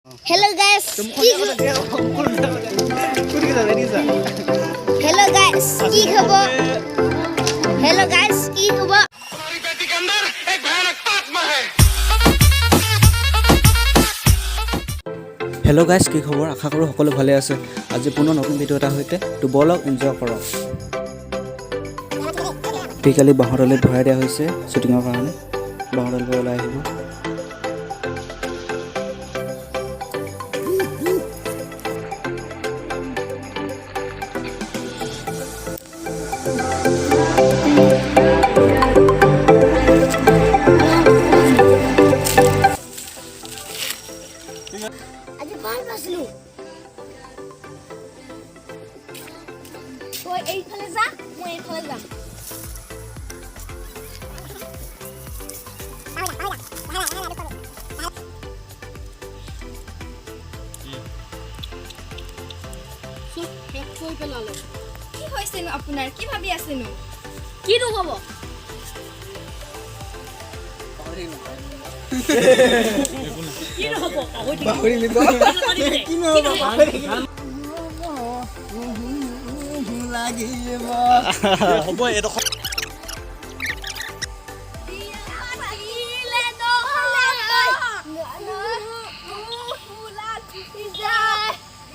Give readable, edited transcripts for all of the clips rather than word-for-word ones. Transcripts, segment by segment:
Hello' guys, কি hello' guys, কি খবৰ? হেল্ল' গাইস, কি খবৰ? हमारी बेटी के अंदर एक भयानक आत्मा है। হেল্ল' গাইজ, কি খবৰ? আশা কৰোঁ সকলো ভালে আছে। আজি পুনৰ নতুন ভিডিঅ' এটাৰ সৈতে। তো ব'লক, এনজয় কৰক। পিকালি বাঁহৰ তলিত ভৰাই দিয়া হৈছে শ্বুটিঙৰ কাৰণে। বাঁহৰ তলিৰ পৰা ওলাই আহিব। আজি ভাল পাইছিলো। তই এইফালে যা, মই এইফালে যাম। চব শেষ কৰি পেলালে। কি হৈছেনো আপোনাৰ? কি ভাবি আছেনো? কিনো হ'ব? হ'ব এইডোখৰ। পাতিলে নহ'লে যায়।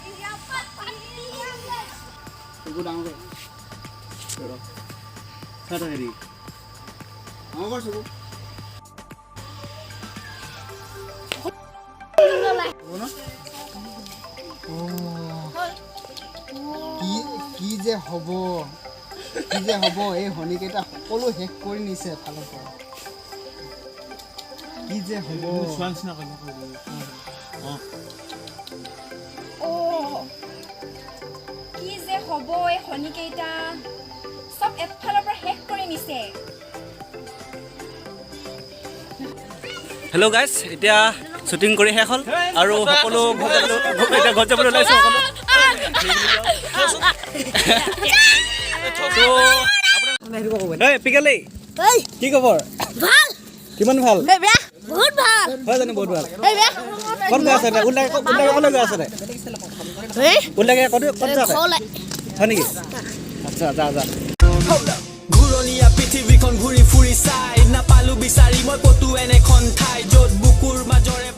বিয়া পাতিলে। চকু ডাঙৰকৈ হেৰি ডাঙৰ চকু। কি কি যে হ'ব, কি যে হ'ব! এই শনিকেইটা সকলো শেষ কৰি নিছে এফালৰ পৰা। কি যে হ'ব! চোৱা নিচিনা কৰিব। অঁ। অ' কি যে হ'ব! এই শনিকেইটা চব এফালৰ পৰা শেষ কৰি নিছে। হেল্ল' গাইজ, এতিয়া শ্বুটিং কৰি শেষ হ'ল আৰু সকলো ঘৰ যাবলৈ, এতিয়া ঘৰত যাবলৈ ওলাইছোঁ সকলো। তো এই পিকালি। ঐ। কি খবৰ? ভাল। কিমান ভাল? এই বেয়া, বহুত ভাল। হয় জানো? বহুত ভাল। এই বেয়া। ক'ত গৈ আছে এতিয়া? উল্টাকে উল্টাকে ক'লৈ গৈ আছে? এই। উল্টাকে ক'ত ক'ত যাওঁ? ঘৰলৈ। হয় নেকি? আচ্ছা, যা যা। ঘূৰণীয়া পৃথিৱীখন ঘূৰি ফুৰি চাই নাপালো বিচাৰি মই ক'তো এনেখন ঠাই য'ত বুকুৰ মাজৰে